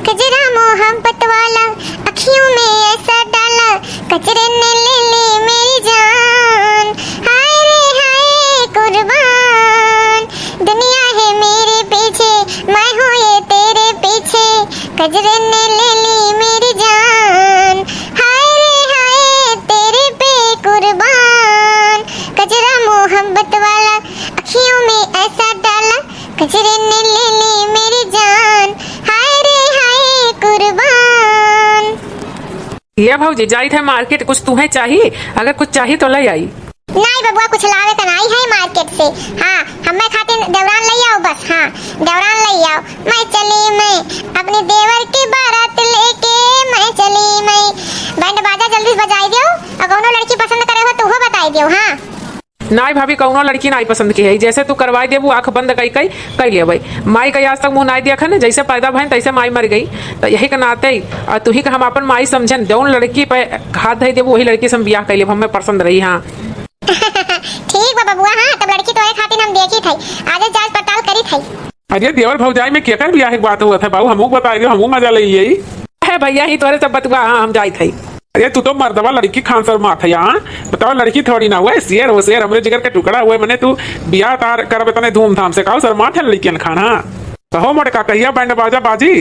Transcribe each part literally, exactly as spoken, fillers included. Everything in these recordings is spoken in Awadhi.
कजरा मोहब्बत वाला अखियों में ऐसा डाला, कजरे ने ले ली मेरी जान। हाय रे हाय कुर्बान, दुनिया है मेरे पीछे, मैं हूँ ये तेरे पीछे। कजरे ने ले ली मेरी जान, हाय रे हाय तेरे पे कुर्बान। कजरा मोहब्बत वाला अखियों में ऐसा डाला, कजरे ने ले ली मेरी जान, हाय रे हाय कुर्बान। ये भौजी, जाइत है मार्केट, कुछ तुहे चाही? अगर कुछ चाही तो ले आई। नाई बबुआ, कुछ लावे का नाई है मार्केट से। हाँ, हमें खातिर देवरान ले आओ बस। हाँ, देवरान ले आओ। मैं चली मैं अपने देवर की बारात लेके, मैं चली मैं। बैंड बाजा जल्दी से बजाई दियो और कौनो लड़की पसंद करे हो तो वो बताई दियो। हाँ। नाई भाभी, कौनो लड़की नाई पसंद की है, जैसे तू करवाई देबू आँख बंद कई कई कई लेबै। माई का आज तक मुँह नाई देखन, जैसे पैदा भइन तैसे माई मर गई, तो यही के नाते और तुही का हम अपन माई समझन, जौन लड़की पे हाथ धई देबू वही लड़की से हम बियाह कई लेब, हमें पसंद रही। हाँ। ठीक बा बबुआ, हाँ, तब लड़की तोरे खातिर हम देखी थे, आज जांच पड़ताल करी थे। अरे देवर भौजाई में केकर बियाह के बात हुआ था बाबू, हमहू बताई दे, हमहू मजा ले यही। है भैया ही तोरे सब बतुआ, हाँ, हम जाई थे। अरे तू तो मर्दवा लड़की खान शर्मात है, हाँ? बताओ, लड़की थोड़ी ना हुआ है, शेर हो शेर, हमरे जिगर के टुकड़ा हुआ है, मने तू बियाह तार करब इतने धूमधाम से, काऊ शर्मात है लड़कियन खान, हाँ? कहो मोटका, कहिया बैंड बाजा बाजी?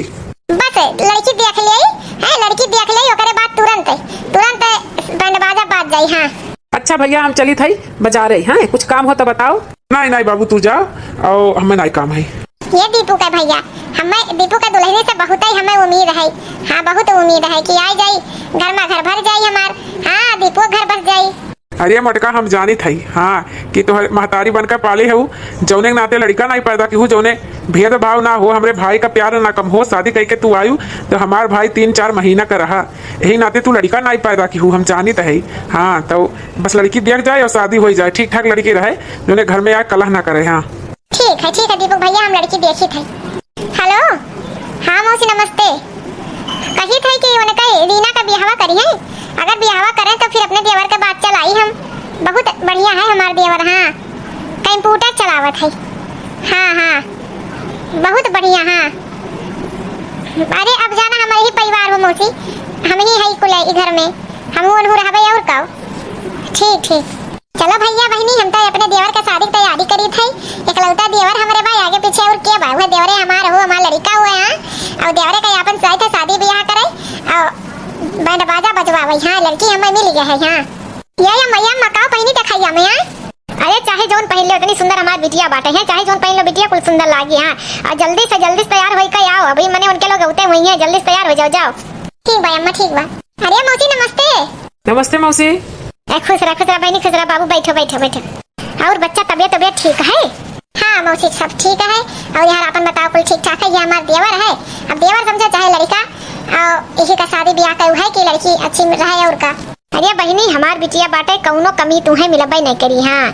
बस लड़की देख ले, है, लड़की देख ले, ओकरे बाद तुरंत, तुरंत बैंड बाजा बाज जाई। हाँ। अच्छा भैया, हम चली थई बाजारे, हैं, कुछ काम हो तो बताओ। नहीं नहीं बाबू, तू जा, और हमें नहीं काम है। ये दीपू का भैया, हमें दीपू का दुल्हनी से बहुत ही हमें उम्मीद है। हाँ, बहुत उम्मीद है कि आ जाई, घर में घर भर जाई हमार। हाँ, दीपू घर बस जाई। अरे मोटका, हम जानित हई, हाँ, कि तोहर महतारी बनकर पाले हऊ, जौने के नाते लड़का नाई पैदा किहू, जौने भेदभाव ना हो, हमरे भाई का प्यार ना कम हो, शादी करके तू आयु, तो हमार भाई तीन चार महीना का रहा, यही नाते तू लड़का नाई पैदा किहू, हम जानित हई। हाँ, तो बस लड़की देख जाए और शादी हो जाए, ठीक ठाक लड़की रहे, जौने घर में आए कलह ना करे। हाँ। ठीक है, ठीक है दीपक भैया, हम लड़की देखी थे। हेलो, हाँ मौसी नमस्ते। कही थे कि उनका रीना का बियाहवा करी है, अगर बियाहवा करें तो फिर अपने देवर के बात चलाई हम। बहुत बढ़िया है हमार देवर, हाँ, कंप्यूटर चलावत है। हाँ हाँ, बहुत बढ़िया। हाँ, अरे अब जाना हमारे ही परिवार हो मौसी, हम ही है कुल ई घर में, हम उनहु रहबे और का। ठीक ठीक। चलो भैया बहिनी, हम तो अपने देवर के शादी की तैयारी करी थे, इकलौता देवर हमरे बा, आगे पीछे और के बा? वह देवरे हमार हो, हमार लड़का हुआ है, और देवरे का अपन साथ शादी ब्याह करे, और बैंड बाजा बजवावे। हाँ, लड़की हमें मिल गया है। हाँ, ये या मैया मकाओ पहनी दिखाइया मैं। हाँ? अरे चाहे जौन पहन ले, उतनी सुंदर हमार बिटिया बाटे हैं, चाहे जौन पहन लो बिटिया, कुल सुंदर लागी। हाँ, और जल्दी से जल्दी से तैयार होई के आओ, अभी मने उनके लोग उते हुई हैं, जल्दी से तैयार हो जाओ, जाओ। ठीक बा अम्मा, ठीक बा। अरे मौसी नमस्ते। नमस्ते मौसी। ए, खुश रह, खुश रह बहनी, खुश रह बाबू, बैठो, बैठो, बैठो। और बच्चा तबियत, तबियत ठीक है? हाँ मौसी, सब ठीक है। और यार अपन बताओ, कुल ठीक ठाक है? ये हमार देवर है, अब देवर समझो चाहे लड़का, और यही का शादी ब्याह का है कि लड़की अच्छी रहे और का। अरे बहिनी, हमार बिटिया बाटे, कौनो कमी तुहे मिलबे नहीं करी। हाँ,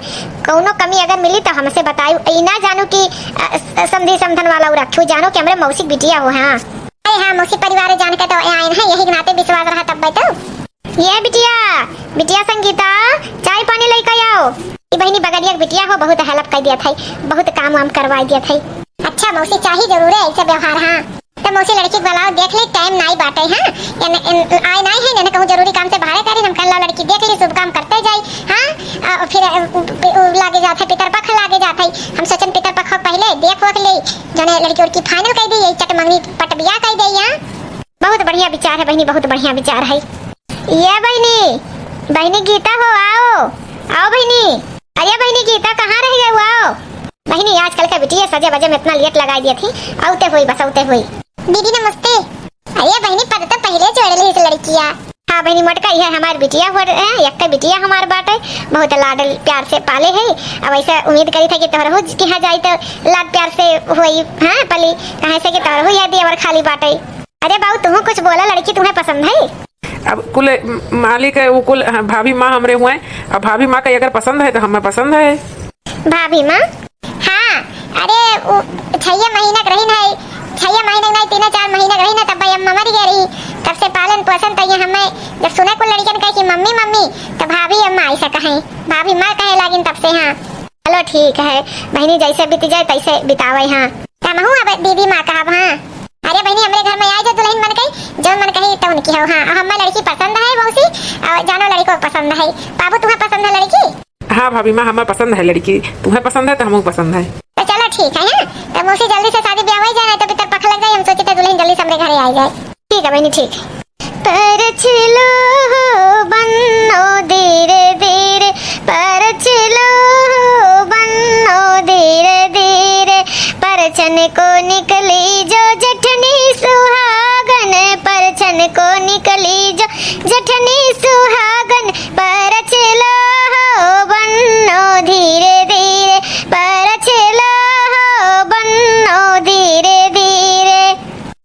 कौनो कमी अगर मिली तो हमसे बताई, ई ना जानू कि अ, स-, समधी समधन वाला उ रखू, जानो कि हमरे मौसी बिटिया हो। हाँ। अरे हाँ मौसी, परिवार जान के तो आए हैं, यही के नाते विश्वास रहा तब तो। ये बिटिया, बिटिया संगीता, चाय पानी लेके आओ। ई बहिनी बगलिया के बिटिया हो, बहुत help कर दिया था, बहुत काम वाम करवा दिया था। अच्छा मौसी, चाही जरूर है ऐसा व्यवहार। हाँ, तो मौसी लड़की के बुलाओ, देख ले टाइम नाई बाटे। हाँ, एन, एन, आए नाई है, एने कहूँ जरूरी काम से बाहरे करी, हम कल लड़की देख ली, शुभ काम करते जाई। हाँ, आ, फिर अ, उ, उ, लागे जात है पितरपख लागे जात है, हम सोचन पितरपख पहले देख वख ले, जने लड़की उड़की final कर दी, यही चट मंगनी पट बियाह कर दे। हाँ। बहुत बढ़िया विचार है बहिनी, बहुत बढ़िया विचार है। ये बहिनी, बहिनी गीता हो, आओ, आओ बहिनी। अरे बहिनी गीता, कहाँ रह गए हो? आओ बहिनी, आजकल का बिटिया सजे बजे में इतना लेट लगा दिया थी, आउते हुई, बस आउते हुई। दीदी नमस्ते। अरे बहिनी, पद तो पहले जोड़ ली इस लड़किया। हाँ बहिनी मोटका, यह हमार बिटिया हो, एक बिटिया हमार बाटे, बहुत लाड प्यार से पाले है। अब ऐसा उम्मीद करी था कि तोहरहू के यहाँ जाई तो लाड प्यार से होई, हाँ पली, कहे से कि तोहरहू यह देवर खाली बाटे। अरे बाबू, तुहू कुछ बोला, लड़की तुम्हें पसंद है? अब कुल म-, मालिक है वो कुल, हाँ, भाभी माँ हमरे हुए, अब भाभी माँ का अगर पसंद है तो हमें पसंद है। भाभी माँ? हाँ, अरे वो छह महीना के रही ना, छह महीना के नहीं, तीन चार महीना के रही ना, तब भाई अम्मा मर गई रही। तब से पालन पोषण तो ये हमें, जब सुने कुल लड़कियन कहे कि मम्मी मम्मी, तो भाभी अम्मा ऐसा कहें, भाभी माँ कहे लागिन तब से। हाँ। चलो ठीक है बहिनी, जैसे बीत जाए तैसे बितावे। हाँ, तमहू अब दीदी माँ कहब। हाँ, अरे बहिनी, हमरे घर में आ जाओ, कि हो, हाँ, हमें लड़की पसंद है मौसी, और जानो लड़को पसंद है। बाबू, तुम्हें पसंद है लड़की? हाँ भाभी माँ, हमें पसंद है लड़की। तुम्हें पसंद है तो हमको पसंद है। तो चलो ठीक है, हाँ। तो मौसी जल्दी से शादी ब्याह हो जाए, तो भीतर पख लग जाए। हम सोचे थे दुल्हन जल्दी से हमरे घरे आ जाए। ठीक है बहनी, ठीक है। परछलो हो बन्नो धीरे धीरे, परछलो हो बन्नो धीरे धीरे, परछन को निकली जो जेठनी सुहागन, परछन को निकली जो जेठनी सुहागन, परछलो हो बन्नो धीरे धीरे, परछलो हो बन्नो धीरे धीरे।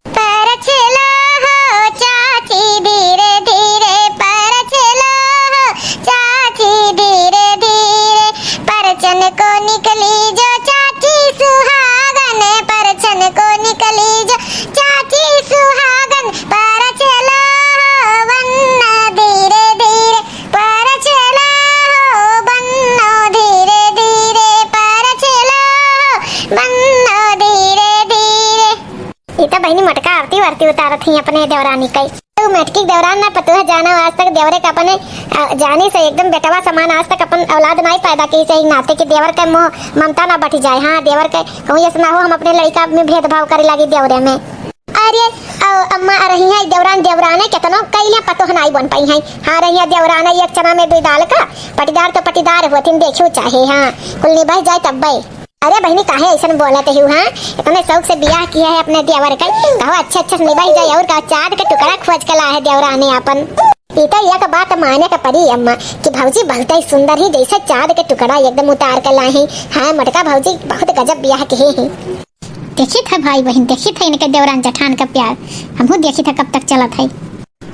परछलो हो चाची धीरे धीरे, परछलो हो चाची धीरे धीरे, परछन को निकली जो चाची सुहागन, परछन को निकली जो चाची सुहागन, परछलो हो बन्नो धीरे धीरे, परछलो हो बन्नो धीरे धीरे, परछलो हो बन्नो धीरे धीरे। ई तो बहिनी मोटका आरती वारती उतारत ही अपने देवरानी कई। तो मोटकी देवरान ना पतोह जाना, आज तक देवरे का अपने, अ, जानी से एकदम बेटवा समान, आज तक अपन औलाद नाई पैदा की, सही नाते कि देवर के मोह ममता ना बट जाए। हाँ, देवर के कहूँ ऐसा ना हो हम अपने लड़का में भेदभाव करे लागी देवरे में। अरे, अ, अम्मा आ रही हैं, देवरान देवरान है, कितनो कैले पतोह नाई बन पाई हैं। हाँ, रही हैं देवरान है, एक चना में दुई दाल का, पटीदार तो पटीदार होथिन, देखियो चाहे, हाँ, कुल निभाई जाए तब्बे। अरे बहिनी, काहे ऐसन बोलत हऊ, हाँ? इतने शौक से बियाह किया है अपने देवर के, कहो अच्छे अच्छे से निभाई जाए, और का चाँद के टुकड़ा खोज के ला है देवरानी अपन। ई तो एक बात माने के पड़ी अम्मा कि भौजी बहुत ही सुंदर ही, जैसे चाँद के टुकड़ा एकदम उतार के ला है। हाँ, मोटका भौजी बहुत गजब बियाह किहे हैं। देखित है भाई बहिन, देखित है इनके देवरान जेठान का प्यार, हमहू देखित है कब तक चलत है।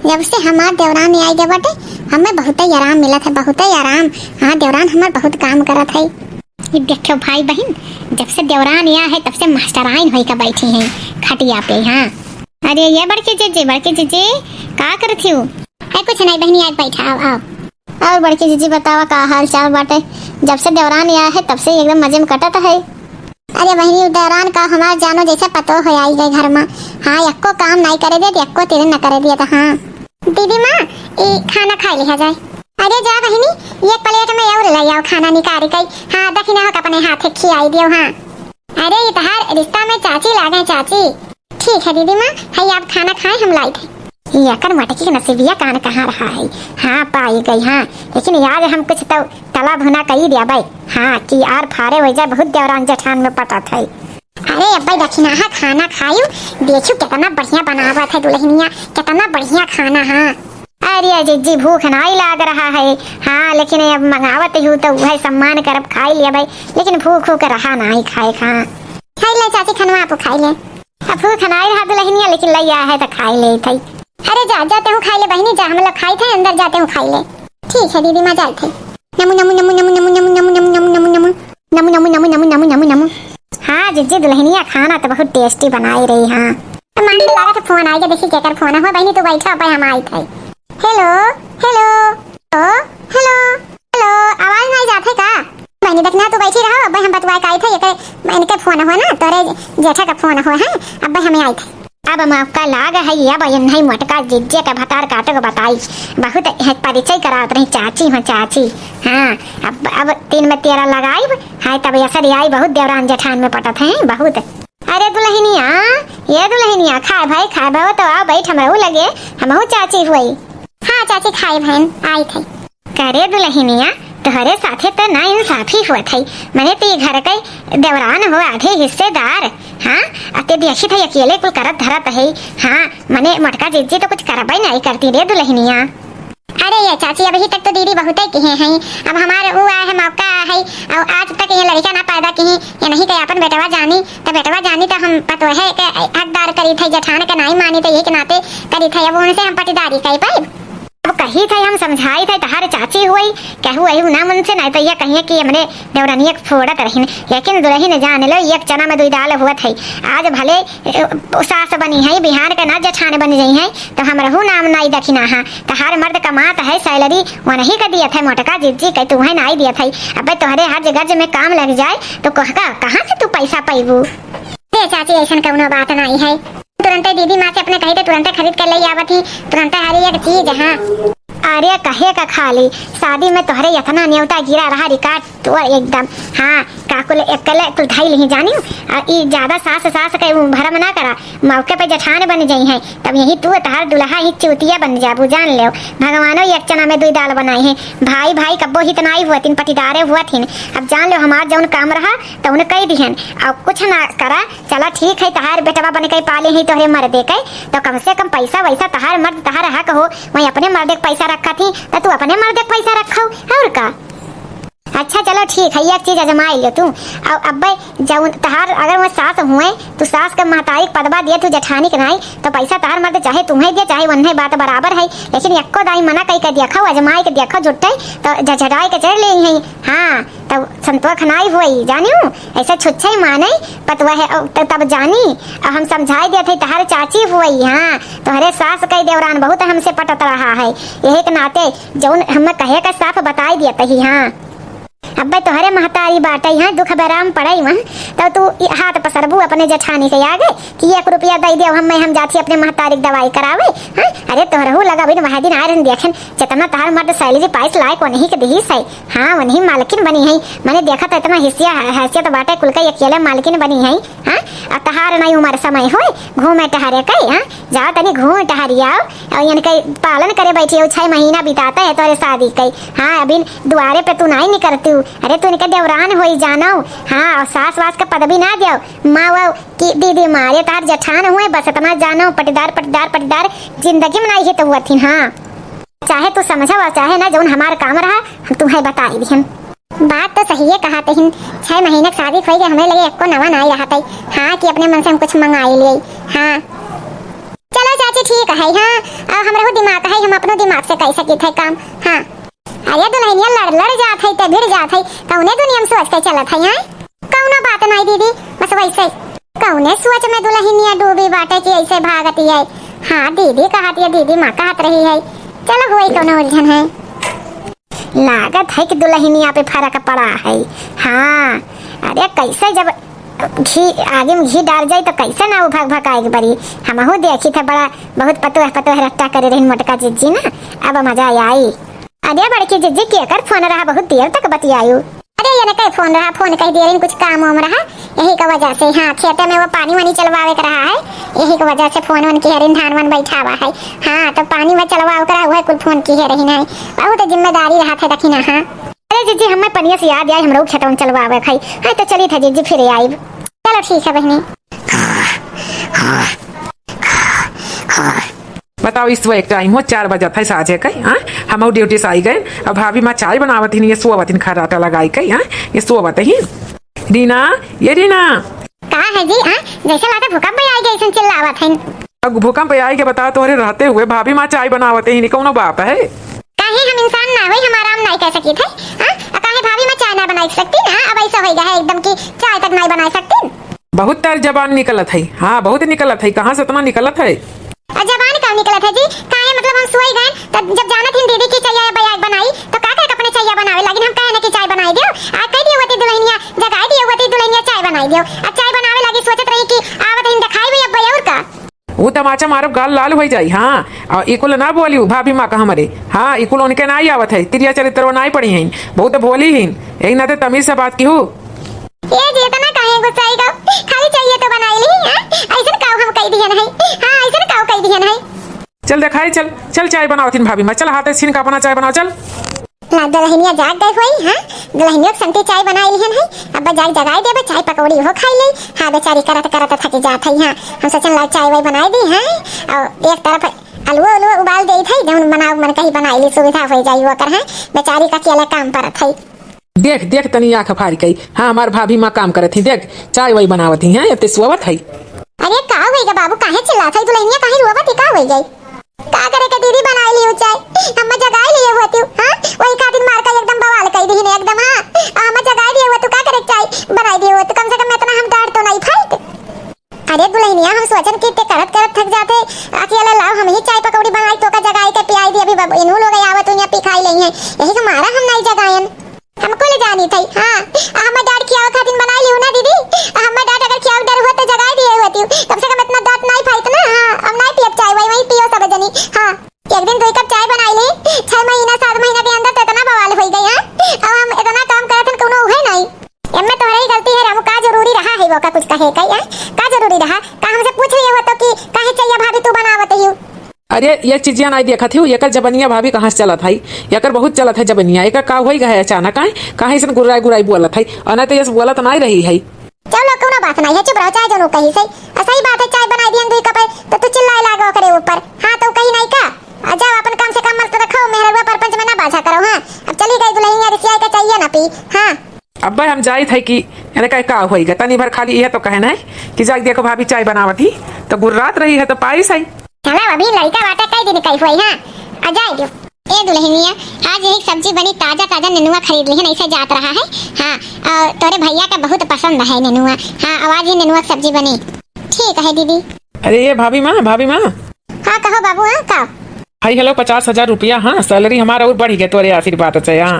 जब से हमार देवरान आई गए बाटे, हमें बहुत ही आराम मिलत है, बहुत ही आराम। हाँ, देवरान हमार बहुत काम करत है। ये देखो भाई बहिन, जब से देवरान आया है, तब से मास्टराइन होई का बैठी हैं खटिया पे। हाँ, अरे ये बड़के जीजी, बड़के जीजी, का करत हो? अरे कुछ नहीं बहिनी, आज बैठा, आओ, आओ। और बड़के जीजी बतावा, का हाल चाल बाटे? जब से देवरान आया है, तब से एकदम मजे में कटत है। अरे बहिनी, उ देवरान का हमार जानो जैसे पतोह हो आई गए घर में। हाँ, यक्को काम नहीं करे देत, यक्को तेरे न करे देत। हाँ दीदी माँ, ई खाना खाई लिहा जाए। अरे जा बहिनी, एक प्लेट में और ले आओ खाना निकाल के। हाँ, दखिना हो अपने हाथे खियाई दियो। हाँ, अरे ई तहार रिश्ता में चाची लागे, चाची। ठीक है दीदी माँ, है आप खाना खाए, हम लाइत है। ये अकन मटकी के नसीबिया कान कहाँ रहा है। हाँ, पाई गई, हाँ, लेकिन आज हम कुछ तो तला भुना कई देबै। हाँ, कि आर फारे वजह बहुत देवरान जेठान में पटत है। अरे अब्बे दखिना, हाँ, खाना खायू, देखू कितना बढ़िया बनावत है दुल्हनिया, कितना बढ़िया खाना है। अरे जिज्जी, भूख नाई लाग रहा है। हाँ, लेकिन अब मंगावत हूँ तो वह सम्मान करब, खाई लेबै, लेकिन भूख उख रहा नाई खाए खा। खाई ले चाची, खनवा आप खाई ले। अब भूख नाई रहा दुल्हनिया, लेकिन लैया है तो खाई ले थई। अरे जा, जाते हूँ खाई ले बहिनी, जा, हम लोग खाई थे, अंदर जाते हूँ खाई ले। ठीक है दीदी माँ, जाए थे। नमु नमु नमु नमु नमु नमु नमु नमु नमु नमु नमु नमु नमु नमु नमु नमु नमु। हाँ जिज्जी, दुल्हनिया खाना तो बहुत tasty बनाई रही। हाँ, तो मामी लागत फोन आई गया, देखी केकर फोन है। हो बहिनी, तू बैठो, अब हम आई थे। Hello, hello, hello, hello, hello, आवाज नहीं जात है का? बहिनी देखना, तू बैठी रहो, अब हम बतवाए का आई थे, एकर, इनके फोन हो ना, तोरे जेठा का फोन हो है, अब हमें आई थे। अब मौका लाग है, अब इन्हीं मोटका जिज्जे के भतार काटो के बताई, बहुत है परिचय करावत रही, चाची हो चाची। हाँ, अब, अब तीन में तेरह लगाई है, तब असर आई, बहुत देवरान जेठान में पटत हैं, बहुत। अरे दुल्हनिया, ये दुल्हनिया, खाए भाई, खाए भाई, तो आओ बैठ हमरहू लगे, हमहू चाची हुई। हाँ चाची, खाए भाई, आई थे। करे दुल्हनिया, तोहरे साथे तो ना इंसाफी हुआ थे, मने ती घर के देवरान हो, आधे हिस्सेदार। हाँ, अते देखी थे अकेले कुल करत धरत है। हाँ, मने मोटका जिज्जी तो कुछ करबे नहीं करती रे दुल्हनिया। अरे ये चाची, अभी तक तो दीदी बहुते किहे हैं। अब हमार ऊ आए है, मौका है, और आज तक ये लड़का ना पैदा किहे, ये नहीं के अपन बेटवा जानी, तो बेटवा जानी तो हम पतोहे के हकदार करी थे, जेठान के नाई मानी, तो ये के नाते करी थे। अब उनसे हम पटीदारी कई पाइब? अब कही थे, हम समझाई थे, तहार चाची हुई, कहू अहू ना मन से, नहीं तो ये कहिए कि हमने देवरनिया के फोड़त रहिन। लेकिन दुल्हन जान लो, एक चना में दुई दाल हुआ थे। आज भले, ए, सास बनी है, बिहान के ना जेठान बन गई है, तो हमरहू नाम नाई दखिना है। तहार मर्द कमात है, salary वनही का दियत है, मोटका जिज्जी के तुहे नाई दियत है। अबे तोहरे हज गज में काम लग जाए, तो कहका, कहाँ से तू पैसा पैबू? ए चाची, ऐसन कौनो बात नाई है। तुरंते दीदी माँ से अपने कही थे, तुरंते खरीद के ले आवत ही, तुरंते हर एक चीज। हाँ। अरे कहे का खाली, शादी में तोहरे इतना नेवता गिरा रहा, record तोड़ एकदम। हाँ, का कुल एकले कुल धई लिही जानियो। आ ई ज्यादा सास सास के उ भरम ना करा, मौके पे जेठान बन जइहैं, तब यही तू तहार दुल्हा ही चूतिया बन जाबू, जान लेव। भगवानो एक चना में दुई दाल बनाई है, भाई भाई कब्बो हित नाई हुअतिन, पटीदारे हुअतिन। अब जान लेव हमार जौन काम रहा तौन कई दिहन, अब कुछ ना करा। चला ठीक है, तहार बेटवा बन के पाले ही तोहरे मर्दे के, तो कम से कम पैसा वैसा तहार मर्द तहार हक हो, वहीं अपने मर्दे के पैसा रखा थी, तो तू अपने मर्दे के पैसा रखो, और का? अच्छा चलो ठीक है, एक चीज आजमाई लियो तू। और अब्बे जौन तहार अगर वह सास हुए, तू सास के महतारी के पदवा दिए, तू जेठानी के नाई, तो पैसा तहार मर्द चाहे तुम्हें दिए, चाहे वन्हे, बात बराबर है, लेकिन एक्को दाई मना कई के देखो, आजमाई के देखो, जुट्टे तो झझड़ाई के चढ़ ले हैं। हाँ, तब संतोख नाई होई, जानियो, ऐसे छुच्छे माने पतवा है, अ, त-, तब जानी, अ, हम समझाई देत हई, तहार चाची होई, हाँ, तोहरे सास कई देवरान बहुत हमसे पटत रहा है, यही के नाते जौन हमें कहे का साफ बताई देत ही, हाँ। अब्बे तोहरे महतारी बाटे, हाँ, दुख बेराम पड़ई वहाँ, तब तू ई हाथ पसरबू अपने जेठानी के आगे कि एक रुपया दई देव, हम, मैं, हम जाथी अपने महतारी के दवाई करावे, हाँ। अरे तोहरहू लगा बिन वह दिन आए रहन देखेन, जितना तहार मर्द सैलरी पाइस लायक वनही के दिहिस है। हाँ, वनही मालकिन बनी है। मने देखत इतना हिस्सिया है, हैसियत बाटे कुल के, अकेले मालकिन बनी है। हाँ, अब तहार नहीं उम्र समय होए घूमे टहरे के। हाँ, जाओ तनी घूम टहरी आओ। और इनके पालन करे बैठी हो, छह महीना बिताता है तोरे शादी के। हाँ, अभी दुआरे पे तू नहीं निकलती हूँ। अरे तू इनके देवरान होई जानो। हाँ, और सास वास का पदवी ना दियो, माँ वो कि दीदी मारे तार जेठान हुए, बस इतना जानो, पटीदार, पटीदार, पटीदार, जिंदगी में नहीं है तो हुआ थी। हाँ, चाहे तू समझा और चाहे ना, जौन हमार काम रहा, हम तुम्हें बताई दिहन। बात तो सही है, कहा तहिन, छह महीने के शादी खोई के हमरे लगे एको नवा नाई रहा तई। हाँ, कि अपने मन से हम कुछ मंगाई लिए। हाँ, चलो चाची, ठीक है। हाँ, आ, हमरहू दिमाग है, हम अपनो दिमाग से कई सकी थे काम। हाँ, अरे दुल्हनिया लड़ लड़ जात है, ते भिड़ जात है, कौने दुनिया में सोच के चलत है? हाँ, कौनो बात नहीं दीदी, बस वैसे। कौने सोच में दुल्हनिया डूबी बाटे कि ऐसे भागती है? हाँ, दीदी कहत है, दीदी माँ कहत रही है। चलो, होई कौनो उलझन है। लागत है कि दुल्हनिया पे फर्क पड़ा है। हाँ, अरे कैसे जब घी, आगे में घी डाल जाई तो कैसे ना वो भक भकाए के बरी। हमहू देखी थे बड़ा, बहुत पतोह पतोह रट्टा करे रही मोटका जिज्जी ना, अब मजा आई। अरे बड़की जिज्जी, केकर फोन रहा, बहुत देर तक बतियायु? अरे ये ना कई फोन रहा, फोन कह दे रही, कुछ काम वाम रहा, यही का वजह से। हाँ, खेते में वो पानी वानी चलवावे के रहा है, यही का वजह से फोन वोन किहे रही, धान वान बैठावा है। हाँ, तो पानी वान चलवावे के रहा, वह कुल फोन किहे रही नहीं। बहुत जिम्मेदारी रहा था, देखी ना। हाँ, अरे जिज्जी, हमें पनिया से याद आई, हमरो खेतवन चलवावे खाई। हाँ, तो चली था जिज्जी, फिर आई। चलो ठीक है बहनी। बताओ, इस वक्त टाइम हो चार बजत है साझे के, हाँ? हम ड्यूटी से आई गए, अब भाभी माँ चाय बनावत ही, ये सोवत ही खर्राटा लगाई के, हाँ? ये सोवत ही। रीना, ये रीना। का है जी, हाँ? जैसे लागत भूकंप आई गए, ऐसे चिल्लावत है। अब भूकंप आई के बता, तोहरे रहते हुए भाभी माँ चाय बनावत ही, कौनो बात है? काहे हम इंसान ना होई, हम आराम नहीं कर सकी थे, हाँ? आ काहे भाभी माँ चाय ना बनाई सकती ना? अब ऐसा हो गया है एकदम कि चाय तक नहीं बनाई सकती। बहुत तेज जबान निकलत है, हाँ, बहुत निकलत है। कहाँ से इतना निकलत है? आ जबान का निकलत है जी? काहे मतलब हम सोई गए, तो जब जानत हिन दीदी की चाय बयाग बनाई, तो का करे अपने चाय बनावे, लेकिन हम कहे ना कि चाय बनाई दियो, आ कह दियो होती दुल्हनिया, जगाई दियो होती दुल्हनिया, चाय बनाई दियो। अब चाय बनावे लगी, सोचत रही कि आवत हिन दिखाई भी अब और का। ऊ तमाचा मारब, गाल लाल होइ जाई। हाँ, अ इकुल ना बोलिउ भाभी माँ का हमरे। हाँ, इकुल उनके नाई आवत है, तिरिया चरित्रवा नाई पड़ी हैं, बहुत भोली हैं, यही नाते तमीज से बात किहु। ए जी, इतना काहे गुस्साई गो? खाली चाहिए तो बनाई ली, हाँ? ऐसन काउ हम कई दिहन है? हाँ, ऐसन काउ कई दिहन है? चल देखाई, चल, चल चाय बनावत हिन भाभी माँ, चल हाथे छीन का अपना चाय बनाओ, चल। ला, दुल्हनिया जाग गई होई, हाँ? दुल्हनिया के संती चाय बनाई लिहन है। अब जाग जगाई देबे, चाय पकौड़ी हो खाई ले। हाँ, बेचारी करत करत थक जात है, हाँ। हम सोचन ला चाय वाय बनाई दी, हाँ? और एक तरफ अलुओ उलुओ उबाल देई थे, जौन बनाओ मन कही बनाई ली, सुविधा हो जाई वो कर, हाँ? बेचारी का अकेले काम परत है। देख, देख तनी आँख फारी कई। हाँ, हमार भाभी माँ काम करत ही, देख, चाय वाय बनावत ही, हाँ? ये ते सोवत है। अरे का होई गा बाबू, काहे चिल्लात है? दुल्हनिया काहे रोवत है, का होई गई? का करे के दीदी, बनाई लियो चाय, हम जगाई लिए होती, हाँ? वही खातिर मार का एकदम बवाल कई दिहिन एकदम, हाँ? आ हम जगाई लिए होती, का करे के चाय बनाई दिए होती, कम से कम इतना हम डांट तो नहीं फाइट। अरे दुल्हनिया, हम सोचन कि ते करत करत थक जाते, अकेला लाओ हम ही चाय पकौड़ी बनाई, तो का जगाई के पियाई दी, अभी बब-, इनू लोग आवत हुई, यहाँ पी खाई लेई हैं, यही के मारा हम नहीं जगायन। हमको ले जानी थी, हाँ। आ, हमें डांट खियावे खातिर बनाई लियो ना दीदी। आ, हमें डांट अगर खियावे डर हुआ तो जगाई दिए होती। कम से कम इतना डांट नहीं फाइट ना। अरे, ये चीजिया नाई देखत ही, एकर जबनिया भाभी कहाँ से चलत है? एकर बहुत चलत है जबनिया। एकर का होई गए अचानक, आए? काहे ऐसन गुर्राई गुर्राई बोलत है? और ना तो ये बोलत नाई रही है। चलो, कौनो बात नाई है, चुप रहो, चाहे जौन कही सही। आ, सही बात है, चाय बनाई दिहन दुई कप है, तो तू चिल्लाए लागो ओकरे ऊपर। हाँ, तो कही नाई का? आ, जाओ, अपन कम से कम मत रखो, मेहररुआ परपंच में ना बाझा करो। हाँ, अब चली गई दुल्हनिया, रिसियाई का चाहिए ना पी। हाँ। अब्बे हम जाइत है कि एने कहे का होई गा, तनी भर खाली यह तो कहे नहीं कि जाके देखो भाभी चाय बनावत ही, तो गुर्रात रही है तो पाई सही। चलो, अभी लड़का बाटे, कई दिन कई होई। हाँ, आ जाए दो। ए दुल्हनिया, आज यही सब्जी बनी, ताजा ताजा नेनुआ खरीद लिहन, ऐसे जात रहा है। हाँ, और तोरे भैया का बहुत पसंद है नेनुआ। हाँ, और आज ही नेनुआ की सब्जी बनी। ठीक है दीदी। अरे ये भाभी माँ, भाभी माँ। हाँ, कहो बाबू। हाँ, का? हाई हेलो, पचास हजार रुपया, हाँ, सैलरी हमारा और बढ़ गया तोरे आशीर्वाद से, हाँ।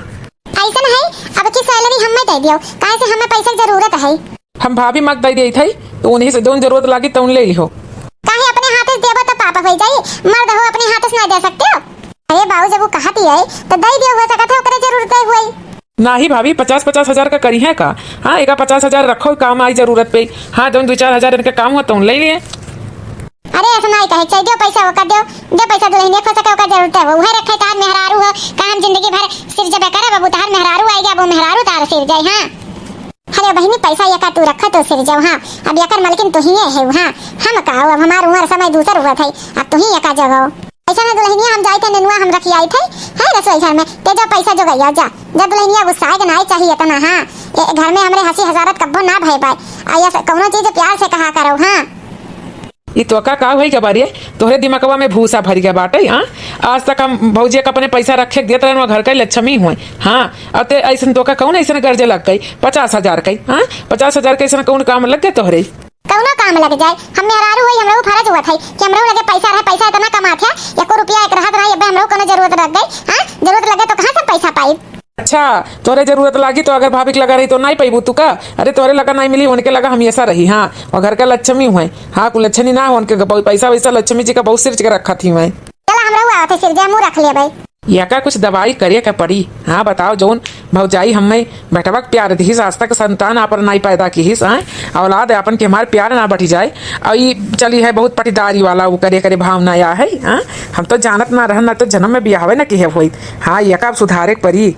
ऐसन है, अब की सैलरी हमें दे दियो, काहे से हमें पैसा की जरूरत है। हम भाभी माँ के दे देत है, तो उन्हीं से जौन जरूरत लागी तौन ले लिहो। काहे अपने हाथे से देबो तो पाप हो जाई, मर्द हो अपने हाथे से ना दे सकते हो। अरे बाबू, जब वो कहती है तो दे दियो, हो सकत है ओकरे जरूरत है हुई। नाही भाभी, पचास पचास हजार का करी है का? हाँ, एका पचास हजार रखो, काम आई जरूरत पे। हाँ, जौन दो चार हजार इनके काम हुआ तौन ले लिए। अरे ऐसा नाई कहे, चाहे दो पैसा ओका दो, दो पैसा दुल्हनिया खो सके ओका जरूरत है, वह रखे तार मेहरारू हो, का हम जिंदगी भर सिर जबे करे बाबू, तार मेहरारू आई गया, वो मेहरारू तार सिर जाए। हाँ। अरे बहिनी, पैसा एका तू रखा तो सिर जाओ। हाँ, अब एकर मालकिन तू ही है। हाँ, हम का हो, अब हमार उम्र समय दूसर हुआ था, अब तू ही एका जगह। ऐसा ना दुल्हनिया, हम जाए थे नेनुआ, हम रखी आई थे, है रसोई घर में, ते जा पैसा जो गया जा, जा दुल्हनिया गुस्सा है कि नाई चाहिए इतना। हाँ, ये घर में हमरे हंसी हजारत कब्बो ना भय पाए। आ ये स-, कौनो चीज प्यार से कहा करो। हाँ। ई तोका का होई गवा रे? तोहरे दिमगवा में भूसा भर गया बाटे, हाँ? आज तक हम भौजी के अपने पैसा रखे के देत रहन, वहाँ घर का लक्ष्मी हुए, हाँ? और ते ऐसन तोका कौन ऐसन गर्जे लग गई? पचास हजार कई, हाँ? पचास हजार के ऐसन कौन काम लग गए तोहरे? कौनो काम लग जाए, हम मेहरारू हुई, हमरा फर्ज हुआ था कि हमरा लगे पैसा रहे, पैसा इतना कमात है, एको रुपया एक रहत रहा, अबे हमरा कौनो जरूरत लग गई, हाँ? जरूरत लगे तो कहाँ से पैसा पाई? अच्छा, तोहरे जरूरत लागी तो अगर भाभी के लगा रही तो नाई पैबू तू का? अरे तोहरे लगा नाई मिली, उनके लगा हमेशा रही। हाँ, और घर का लक्ष्मी हुए। हाँ, कुल लक्ष्मी ना हो, उनके ब-, पैसा वैसा लक्ष्मी जी का बहुत सिर के रखा थी हुए। चला, हमरा हुआ थे सिर जे मुँह रख लेबै। या का कुछ दवाई करे के पड़ी? हाँ, बताओ, जौन भौजाई हमें बेटवा के प्यार दिहिस, आज तक संतान आपन नाई पैदा किहिस, हाँ, औलाद आपन के हमार प्यार ना बढ़ी जाए। और ई चली है बहुत पटीदारी वाला, वो करे करे भावना या है, हाँ? हम तो जानत ना रहन, ना तो जन्म में बियाहवे ना किहे होइत। हाँ, या का अब सुधारे के पड़ी।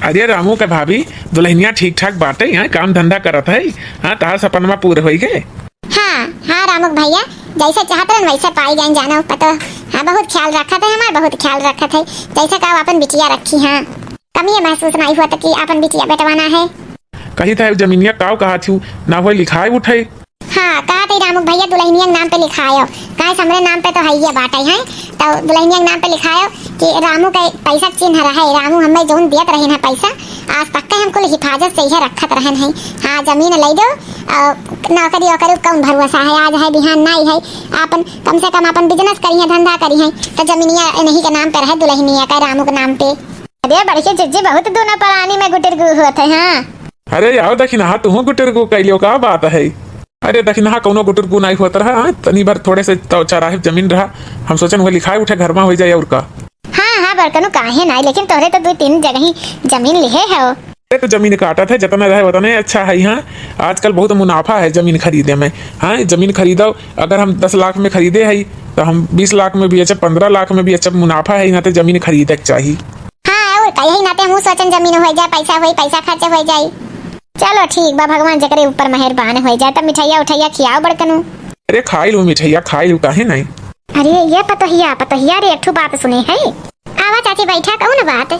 अरे रामू के भाभी, दुल्हनिया ठीक ठाक बाटे, यहाँ काम धंधा करत है, हाँ, तहार सपनमा पूरे होई गए। हाँ, हाँ रामू के भैया, जैसे चाहत रहन वैसे पाई गए जानो पतो। हाँ, बहुत ख्याल रखत है हमार, बहुत ख्याल रखत है, जैसे का अपन बिटिया रखी। हाँ, कमी महसूस नहीं हुआ तो कि अपन बिटिया बेटवाना है। कही था जमीनिया काव कहा थी, ना होए लिखाए उठे। हाँ, कहत ही रामुक भैया दुल्हनिया के नाम पे लिखायो, काहे से हमरे नाम पे तो हइये बाटे हैं, तो दुल्हनिया के नाम पे लिखायो कि रामू के पैसा के चिन्ह रहे, रामू हमें जौन दियत रहिन है पैसा, आज तक के हम कुल हिफाजत से इहे रखत रहन है। हाँ, जमीन ले दो, और नौकरी ओकरी कौन भरोसा है, आज है बिहान नाई है, आपन कम से कम आपन बिजनेस करी है, धंधा करी है, तो जमीनिया इन्हीं के नाम पे रहे, दुल्हनिया का रामू के नाम पे। अरे बड़की जिज्जी, बहुत दूना परानी में गुटिर गु होत है। हाँ। अरे आओ दखिनहा, तुहू गुटिर गु कैलियो, का बात है? अरे दखिनहा, कौनो गुटिर गु नाई होत रहा, हाँ? तनी भर थोड़े से तो चराहे जमीन रहा, हम सोचन वह लिखाए उठे घर में हो जाए और का। हाँ, हाँ, बड़कनू काहे नाई, लेकिन तोहरे तो दो तीन जगह ही जमीन लिहे है। अरे तो जमीन काटत है, जितना रहे उतना ही अच्छा है। हाँ, आजकल बहुत मुनाफा है जमीन खरीदे में। हाँ, जमीन खरीदो, अगर हम दस लाख में खरीदे है तो हम बीस लाख में बेचब, पन्द्रह लाख में बेचब, मुनाफा है, यहाँ तो जमीन खरीदे के चाही। हाँ, और का, यही नाते हमहू सोचन जमीन होइ जाए, पैसा होई, पैसा खर्च होइ जाई। चलो ठीक बा, भगवान जेकरे ऊपर मेहरबान होइ जाए, तब मिठाइया उठाइया खियाओ बड़कनू। अरे खाई लू मिठाइया, खाई लू, काहे नहीं? अरे ये पतोहिया, पतोहिया रे, एक ठो बात सुने है। आवा चाची बैठा, कौन बात?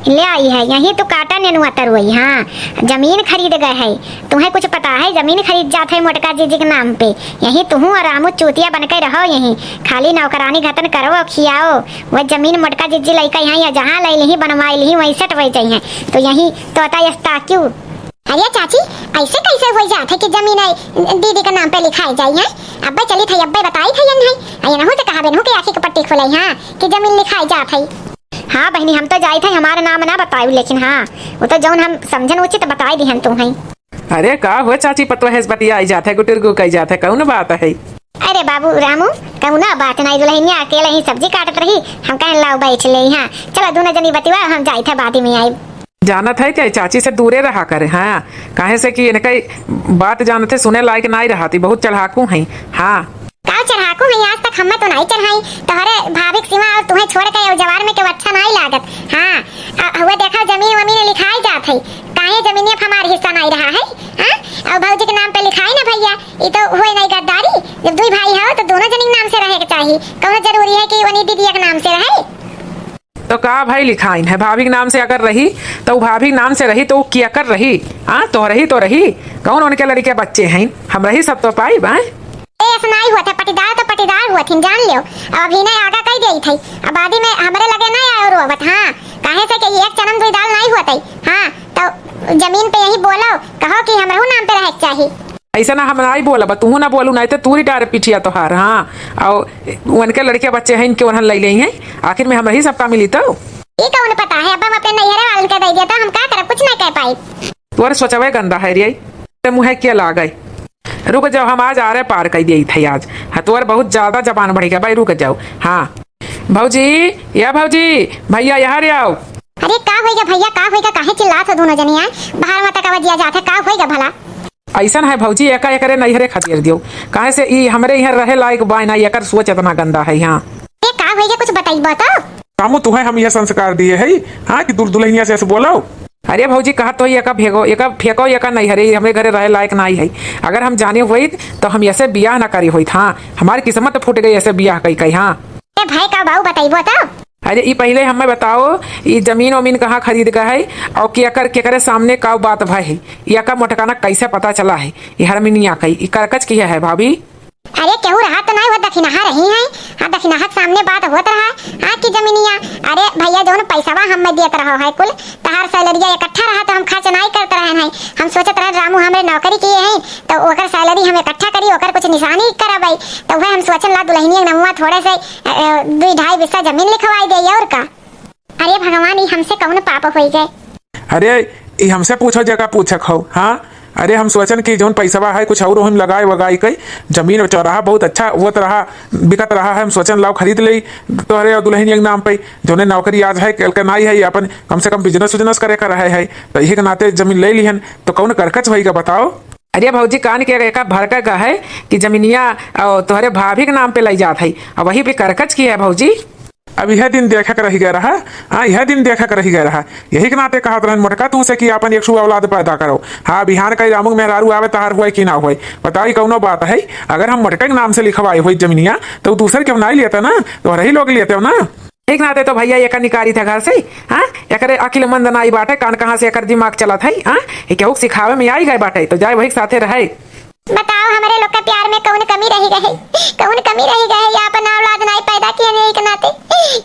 ले आई है, यही तो काटा नेनुआ तरुई, हाँ, जमीन खरीद गए है। तुम्हें कुछ पता है, जमीन खरीद जात है मोटका जीजी के नाम पे। यही तुहू और रामू चूतिया बन के रहो, यही खाली नौकरानी घतन करो और खियाओ। वह जमीन मोटका जिज्जी लइका यहाँ या जहाँ ले लिही, बनवाई लिही, वहीं सेट वही चाहिए। तो यही तोता यस्ता क्यों? अरे चाची, ऐसे कैसे हो जात है कि जमीन है दीदी के नाम पे लिखाई जाई है? अब्बे चली थई, अब्बे बताई थई यन है। अये नहु तो कहा बेनहु के आँखी के पट्टी खुलई, हाँ, कि जमीन लिखाई जात है। हाँ बहिनी, हम तो जाई थे, हमारे नाम ना बतायु, लेकिन हाँ, वो तो जौन हम समझन उचित बताई दिहन तू है। अरे का हुआ चाची, पतोहे से बतियाई जात है, गुटिर गु कई जात है, कौन बात है? अरे बाबू रामू, कौनो बात नहीं, दुल्हनिया अकेले ही सब्जी काटत रही, हम कहन लाओ बैठ ले। हाँ, चलो दोनों जनी बतिया, हम जाई थे, बाद में आई। जानत है क्या, चाची से दूरे रहा करे। हाँ, काहे से कि इनका बात जानत है, सुने लायक नहीं रहती, बहुत चढ़ाकू हैं। हाँ। का चढ़ाकू है, आज तक हमें तो नहीं चढ़ाई, तोहरे भाभी लागत। हाँ, अ, हुआ देखा, जमीन वमीन लिखाई जात है, काहे जमीनिया पे हमार हिस्सा नहीं रहा है? हाँ, और भौजी के नाम पे लिखाई ना भैया, ई तो हुए नहीं गद्दारी। जब दुई भाई हो तो दोनों जनी के नाम से रहे के चाही। कौनो जरूरी है कि वनी दीदी के नाम से रहे? तो का भाई लिखाइन है, भाभी के नाम से अगर रही तो उ भाभी के नाम से रही, तो उ केकर रही? हाँ, तोहरही तो रही, कौन उनके लड़के बच्चे हैं, हमरही सब तो पाई बा। ए, ऐसा नहीं हुआ था, पटीदार तो पटीदार हुआ थी, जान लियो। अब अभी नहीं आगा कह देई थी, अब आदि में हमरे लगे नहीं आयो रोवत। हाँ, काहे से कि एक चनम दुई दाल नहीं हुआ थी। हाँ, तो जमीन पे यही बोलो, कहो कि हमरहू नाम पे रहे के चाही। ऐसा ना हम नहीं बोलब, तू ना बोलू, नहीं तो तूरी डार पिठिया तोहार। हाँ, और उनके लड़के बच्चे हैं, इनके उन्हन ले लेई हैं, आखिर में हमरही सबका मिली तो। ई कौन पता है, अब हम अपने नैहरे वालन के दे दिया तो हम का करब, कुछ नहीं कह पाई। तोर सोचवे गंदा है रे, ते मुँहे के लागे। रुक जाओ, हम आज आरे पार कर दिए थे आज। हाँ, तोर बहुत ज्यादा जबान बढ़ गया भाई, रुक जाओ। हाँ भौजी, या भौजी, भैया यहाँ रे आओ। अरे का होइगा भैया, का होइगा, काहे चिल्लात हो दोनों जनी? आए बाहर में तक आवाज दिया जात है, का होइगा भला? ऐसन है भौजी, एका एकरे नैहरे खदेड़ दियो, काहे से ई हमरे यहाँ रहे लायक बाय ना, एकर सोच इतना गंदा है। हाँ, ए का होइगा, कुछ बताइबो तो? रामू, तुहे हम यह संस्कार दिए है, हाँ, कि दुल-, दुल्हनिया से ऐसे बोलो। अरे भौजी, कहा तो एका फेंको, एका फेंको, एका नैहरे, हमरे घरे रहे लायक नहीं है। अगर हम जाने होइत तो हम ऐसे बियाह ना करे होइत। हाँ, हमारी किस्मत फूट गई ऐसे बियाह कई कई। हाँ। ए भाई, का बाऊ बताइबो तो? अरे ई पहले हमें बताओ, ई जमीन वमीन कहाँ खरीद गए है और केकर, केकरे सामने का बात भय है? एका मोटकाना कैसे पता चला है? ई हरमिनिया कई, ई करकच की है भाभी? अरे केहू रहा तो नहीं, वो दखिनहा रही है। हाँ, दखिनहा के सामने बात होत रहा। हाँ, कि जमीनिया, अरे भैया, जौन पैसवा हमें देत रहो है कुल, तहार सैलरिया इकट्ठा रहा तो हम खर्च नहीं करत रहन है। हम सोचत रहन रामू हमरे नौकरी किए हैं तो ओकर सैलरी हम इकट्ठा करी, ओकर कुछ निशानी करबै। तो वह हम सोचन ला दुल्हनिया के नमुआ थोड़े से, अ, अ, दुई ढाई बिस्सा जमीन लिखवाई दे और का। अरे भगवान, ई हमसे कौन पाप होई गए? अरे, ई हमसे पूछो जेका पूछक हो, हाँ? अरे, हम सोचन कि जौन पैसवा है, कुछ और ओहिम लगाए वगाए के, जमीन और चौराहा बहुत अच्छा होत रहा, बिकत रहा है, हम सोचन लाओ खरीद लेई तोहरे और दुल्हनिया के नाम पे, जौने नौकरी आज है, कल के नाई है, अपन कम से कम business उजनेस करे का रहे है, तो यही के नाते जमीन ले लिहन, तो कौन करकच होई का बताओ? अरे भौजी, कान के एका भड़का का है कि जमीनिया, अ, तोहरे भाभी के नाम पे लई जात है, और वही पे करकच की है भौजी। अब यह दिन देखक रह गया रहा, हाँ, यह दिन देखक रह गया रहा। यही के नाते कहत रहन मोटका तू से कि आपन एक सौ औलाद पैदा करो। हाँ, बिहान कई रामुक मेहरारू आवे तहार हुए कि ना हुए, बताओ, ई कौनो बात है? अगर हम मोटके के नाम से लिखवाए हुई जमीनिया, तो दूसर के नाई लेते ना, तो रही लोग लेते हो ना। एक नाते तो भैया एकर निकारी था घर से, हाँ, एकरे अकिलमंद नाई बाटे, कान कहाँ से एकर दिमाग चलत है, हाँ, ये केहू के सिखावे में आई गए बाटे, तो जाए वही के साथे रहे। बताओ, हमरे लोग के प्यार में कौन कमी रही गई, कौन कमी रही गई? आपन औलाद नाई पैदा किए नहीं के नाते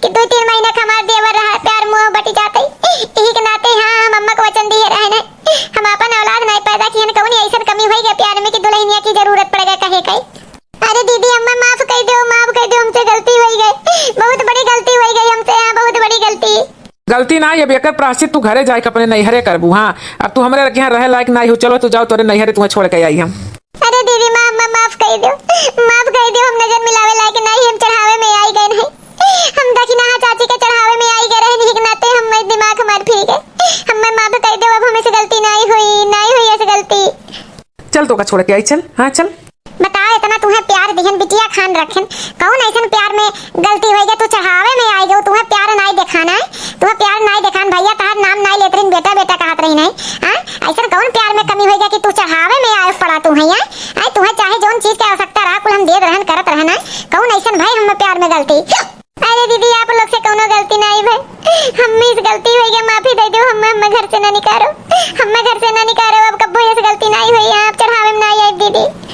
कि दो तीन महीना के हमार देवर रहा, प्यार मुँह बटी जाते, यही के नाते, हाँ, हम अम्मा को वचन दिए रहे न, हम आपन औलाद नाई पैदा किए, कौन ऐसन कमी होई गई प्यार में कि दुल्हनिया की जरूरत पड़ गई कहे कई? अरे दीदी, हमें माफ कर दो, माफ कर दो, हमसे गलती होई गई, बहुत बड़ी गलती होई गई हमसे, हाँ, बहुत बड़ी गलती। गलती ना, अब एकर प्रायश्चित तू घरे जाके अपने नैहरे करबू। हाँ, अब तू हमरे यहाँ रहे लायक नाई हो, चलो तू जाओ, तोरे नैहरे तुम्हें छोड़ के आई हम। अरे दीदी, मा-, मा-, माफ कर दो, माफ कर दो, हम नजर मिलावे लायक नहीं, हम चढ़ावे में आई गए नहीं, हम दखिनहा चाची के चढ़ावे में आई गए रहे, यही के नाते हम दिमाग हमार फिर गए, हमें माफ कर दो, अब हमसे गलती नहीं हुई, नहीं हुई ऐसी गलती। चल, तोका छोड़ के आई, चल, हाँ, चल। बताओ, इतना तुम्हें प्यार दिहन बिटिया खान रखन, कौन ऐसन प्यार में गलती होई गई? तू चढ़ावे में आई गई, तुम्हें प्यार नाई दिखाना है, तुम्हें प्यार नाई दिखान। भैया तहार नाम नाई लेत रहिन, बेटा बेटा कहत रहिन है, हाँ? ऐसन कौन प्यार में कमी होई गई कि तू चढ़ावे में आए पड़ा तू है, हाँ? आए तुम्हें चाहे जौन चीज के आवश्यकता रहा, कुल हम देत रहन, करत रहन है, कौन ऐसन भाई हमें प्यार में गलती? अरे दीदी, आप लोग से कौनो गलती नाई भई, हम्मे से गलती होई गई, माफी दे दो, हम्मे, हम्मे घर से ना निकारो, हम्मे घर से ना निकारो, अब कब्बो ऐसे गलती नाई होई, आप चढ़ावे में नाई आए दीदी।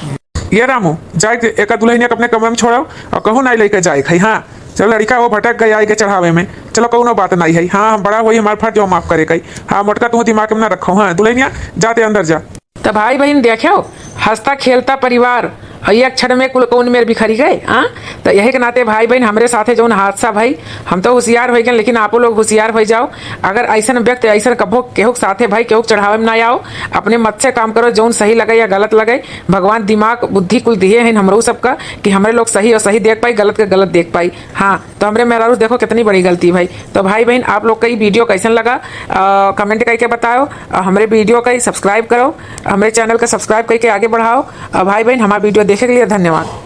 ये रामू, जाए के एका दुल्हनिया के अपने कमरा में छोड़ाओ और कहूँ नाई लेके जाए खाई। हाँ, चल लड़का वो भटक गया आए के चढ़ावे में, चलो कौनो बात नाई है। हाँ, हम बड़ा होई, हमार फर्ज हो माफ करे कई। हाँ, मोटका तू दिमाग में ना रखो। हाँ दुल्हनिया, जाते अंदर जा। त भाई बहिन देखो, हँसता खेलता परिवार, और एक क्षण में कुल कौन मेर बिखरी गए, हाँ? त यही के नाते भाई बहिन, हमरे साथे जौन हादसा भई, हम तो होशियार होइ गए, लेकिन आपो लोग होशियार होइ जाओ। अगर ऐसन व्यक्ति, ऐसन कभो केहू के साथे भई, केहू के चढ़ावे में ना आओ, अपने मत से काम करो, जौन सही लगे या गलत लगे। भगवान दिमाग बुद्धि कुल दिए हैं हमरो सबका, कि हमरे लोग सही और सही देख पाई, गलत के गलत देख पाई। हाँ, तो हमरे मेहरारू देखो कितनी बड़ी गलती भई। तो भाई बहिन, आप लोग का ई video कैसन लगा, अ, comment करके बताओ। अ, हमरे video का subscribe करो, हमरे channel का subscribe करके आगे बढ़ाओ। अ, भाई बहिन, हमारा video देखे के लिए धन्यवाद।